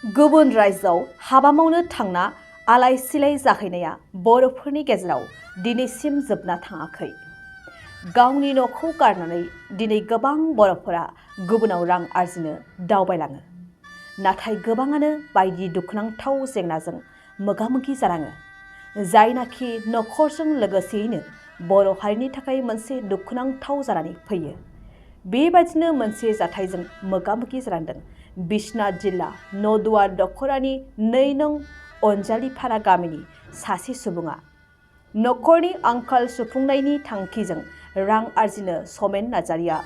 गुबुन रायजोआव हाबा मावनो थांना आलाय सिलाय जाहैनाया बर'फोरनि गेजेराव दिनैसिम जोबना थाङाखै। गावनि न'खौ गारनानै दिनै गोबां बर'फोरा गुबुनाव रां आरजिनो दावबायलाङो। नाथाय गोबाङानो बायदि दुखुनांथाव जेंनाजों मोगा-मोगि जानाङो, जायनाखि नखरजों लोगोसेयैनो बर' हारिनि थाखाय मोनसे दुखुनांथाव जानानै फैयो। बेबादिनो मोनसे जाथायजों मोगा-मोगि जानांदों बिश्वनाथ जिल्ला नदुवार दख'रानि 2 नं अनजालिपारा गामिनि सासे सुबुङा। नखरनि आंखाल सुफुंनायनि थांखिजों रां आरजिनो समेन नार्जारिया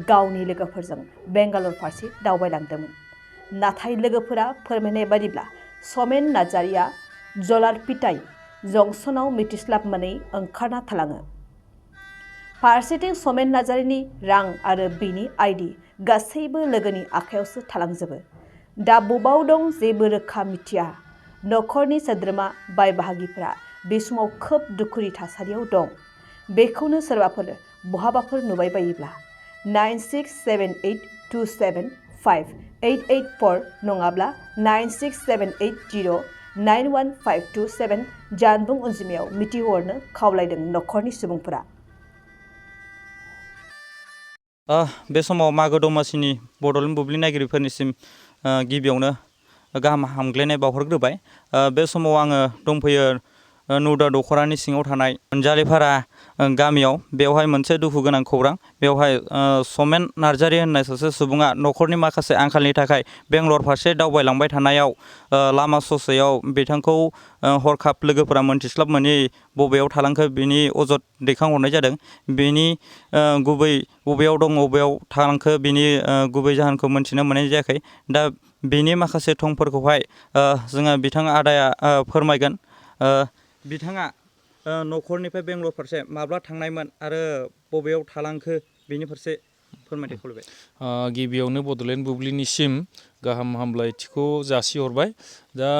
गावनि लोगोफोरजों बेंगालर फारसे दावबायलांदोंमोन। नाथाय लोगोफोरा फोरमायनाय बादिब्ला समेन नार्जारिया जलारपिटाइ जंक्शनाव मिथिस्लाब मोनै ओंखारना थालाङो। फारसेथिं समेन नार्जारिनि रां आरो बिनि आइडि गासैबो लोगोनि आखायावसो थालांजोबो। दा बबाव दं जेबो रोखा मिथिया। नखरनि सोद्रोमा बाय बाहागिफोरा बे समाव खोब दुखुनि थासारियाव दं। बेखौनो सोरबाफोर बहाबाफोर नुबाय बायोब्ला 9678275884 नङाब्ला 9678091527 जानबुं अनजिमायाव मिथिहरनो खावलायदों नखरनि सुबुंफोरा। बे समाव मागो दमासिनि बड'लेण्ड बुब्लि नायगिरिफोरनिसिम गिबियावनो गाहाम हामग्लायनाय बावहरग्रोबाय। बे समाव आङो दंफैयो नदुवार दख'रानि सिङाव थानाय अनजालिपारा गामियाव। बेवहाय मोनसे दुखु गोनां खौरां। बेवहाय समेन नार्जारि होननाय सासे सुबुङा नखरनि माखासे आंखालनि थाखाय बेंगलर फारसे दावबायलांबाय थानायाव लामा ससेयाव बिथांखौ हरखाब लोगोफोरा मोनथिस्लाब मोनै बबेयाव थालांखो बिनि अजद दैखांहरनाय जादों। बेनि गुबै बबेयाव दं बबेयाव थालांखो बिनि गुबै जाहोनखौ मोनथिनो मोननाय जायाखै। दा बेनि माखासे थंफोरखौहाय जोङो बिथां आदाया फोरमायगोन। बिथाङा नखरनिफ्राय बेंगलर फारसे माब्ला थांनायमोन आरो बबेयाव थालांखो बेनि फारसे फोरमायथि खावलायबाय। गिबियावनो बड'लेण्ड बुब्लिनिसिम गाहाम हामलायथिखौ जासिहरबाय। दा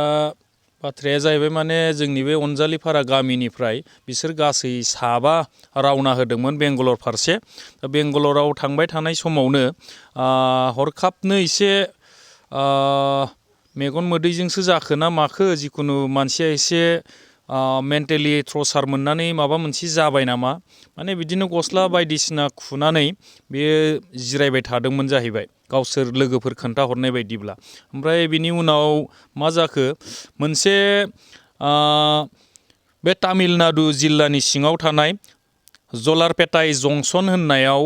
बाथ्राया जाहैबाय माने जोंनि बे अनजालिपारा गामिनिफ्राय बिसोर गासै 7 रावना होदोंमोन बेंगलर फारसे। दा बेंगलराव थांबाय थानाय समावनो हरखाबनो एसे मेगन मोदैजोंसो जाखो ना माखो, जिखुनु मानसिया एसे मेन्टेलि ट्रसार मोननानै माबा मोनसे जाबाय नामा, माने बिदिनो गस्ला बायदिसिना खुनानै बेयो जिरायबाय थादोंमोन जाहैबाय, गावसोर लोगोफोर खोन्थाहरनाय बायदिब्ला। ओमफ्राय बिनि उनाव मा जाखो, मोनसे बे तामिलनाडु जिल्लानि सिङाव थानाय जलारपेटाइ जंक्शन होननायाव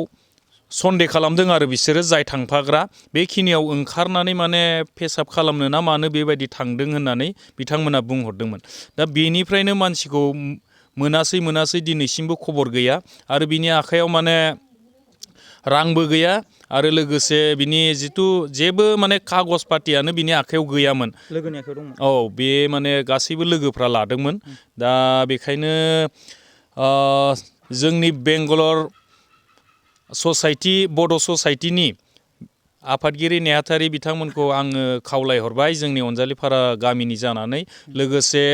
सन्देह खालामदों आरो बिसोरो जाय थांफाग्रा बेखिनियाव ओंखारनानै माने पेसाब खालामनो ना मानो बेबायदि थांदों होननानै बिथांमोना बुंहरदोंमोन। दा बेनिफ्रायनो मानसिखौ मोनासै दिनैसिमबो खबर गैया। आरो बिनि आखायाव माने रांबो गैया आरो लोगोसे बिनि जिथु जेबो माने कागज पातियानो बिनि आखायाव गैयामोन। लोगोनि आखायाव दंमोन। औ, बे माने गासैबो लोगोफ्रा लादोंमोन। दा बेखायनो जोंनि बेंगलर ससाइटि बड' ससाइटिनि आफादगिरि नेहाथारि बिथांमोनखौ आङो खावलायहरबाय जोंनि अनजालिपारा गामिनि जानानै। लोगोसे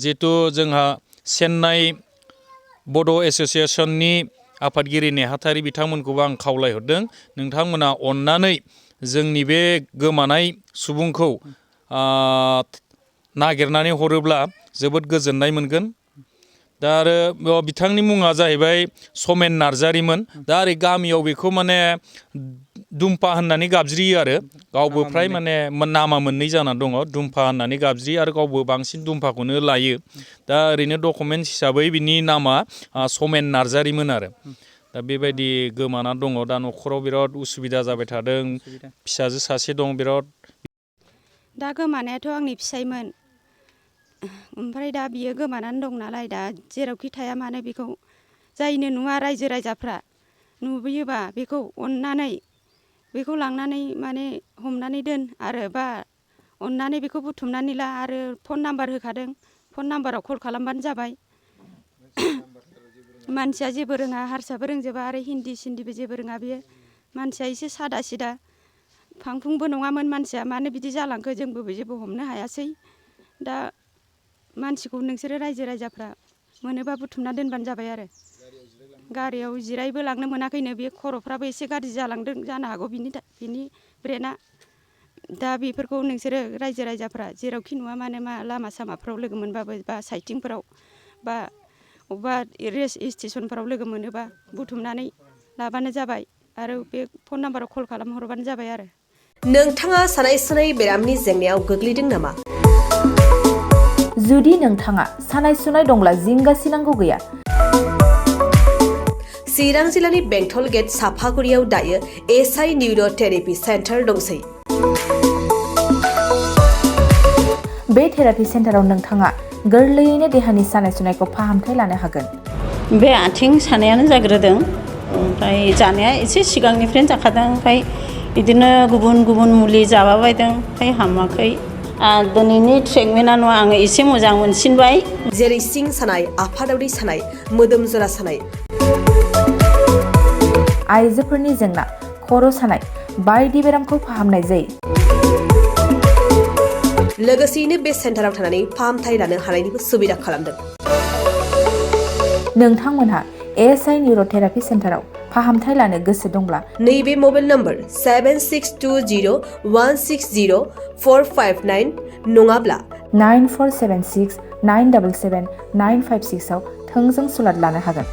जिहेथु जोंहा चेन्नाइ बड' एस'सियेसननि आफादगिरि नेहाथारि बिथांमोनखौबो आं खावलायहरदों, नोंथांमोना अननानै जोंनि बे गोमानाय सुबुंखौ नागिरनानै हरोब्ला जोबोद गोजोननाय मोनगोन। दा आरो बिथांनि मुङा जाहैबाय समेन नार्जारिमोन। दा ओरै गामियाव बेखौ माने दुम्फा होननानै गाबज्रियो आरो गावबो फ्राय माने नामा मोननै जानानै दङ, दुम्फा होननानै गाबज्रियो आरो गावबो बांसिन दुम्फाखौनो लायो। दा ओरैनो डकुमेन्टस हिसाबै बिनि नामा समेन नार्जारिमोन आरो। दा बेबायदि गोमानानै दङ। दा न'खराव बिराद उसुबिदा जाबाय थादों। फिसाजो सासे दं बिराद। दा गोमानायाथ' आंनि फिसायमोन। ओमफ्राय दा बियो गोमानानै दं नालाय, दा जेरावखि थाया मानो बेखौ जायनो नुवा रायजो राजाफ्रा नुबोयोबा बेखौ अननानै बेखौ लांनानै माने हमनानै दोन आरो बा अननानै बेखौ बुथुमनानै ला। आरो फन नाम्बार होखादों, फन नाम्बाराव कल खालामबानो जाबाय। मानसिया जेबो रोङा, हारसाबो रोंजोबा आरो हिन्दी सिन्दिबो जेबो रोङा। बेयो मानसिया एसे सादा सिदा फांफुंबो नङामोन मानसिया। मानो बिदि जालांखो जोंबो जेबो हमनो हायासै। दा मानसिखौ नोंसोरो रायजो राजाफ्रा मोनोबा बुथुमना दोनबानो जाबाय आरो। गारियाव जिरायबो लांनो मोनाखैनो, बे खर'फ्राबो एसे गाज्रि जालांदों जानो हागौ बिनि ब्रेना। दा बेफोरखौ नोंसोरो रायजो राजाफ्रा जेरावखि नुवा मानो मा लामा सामाफ्राव लोगो मोनबाबो बा साइटिंफोराव बा अबेबा रेल स्टेसनफोराव लोगो मोनोबा बुथुमनानै लाबानो जाबाय आरो बे फन नाम्बाराव कल खालामहरबानो जाबाय आरो। नोंथाङा सानाय सुनाय बेरामनि जेंनायाव गोग्लैदों नामा? जुदि नोंथाङा सानाय सुनाय दंब्ला जिंगासिनांगौ गैया। चिरां जिल्लानि बेंटल गेट साफागुरियाव दायो SI निउर' थेरापि सेन्टार दंसै। बे थेरापि सेन्टाराव नोंथाङा गोरलैयैनो देहानि सानाय सुनायखौ फाहामथाय लानो हागोन। बे आथिं सानायानो जाग्रोदों, ओमफ्राय जानाया एसे सिगांनिफ्रायनो जाखादों, ओमफ्राय बिदिनो गुबुन गुबुन मुलि जाबाबायदों, ओमफ्राय हामाखै। दिनैनि ट्रिटमेन्टआ नङा, आङो एसे मोजां मोनसिनबाय। जेरै सिं सानाय, आफादावरि सानाय, मोदोम जरा सानाय, आइजोफोरनि जेंना, खर' सानाय बायदि बेरामखौ फाहामनाय जायो। लोगोसेयैनो बे सेन्टाराव थानानै फाहामथाय लानो हानायनिबो सुबिदा खालामदों। नोंथांमोनहा SI निउर' थेरापि सेन्टाराव फाहामथाय लानो गोसो दंब्ला नैबे मबाइल नम्बर 7620160459 नङाब्ला 9476977956 आव थोंजों सुलाद लानो हागोन।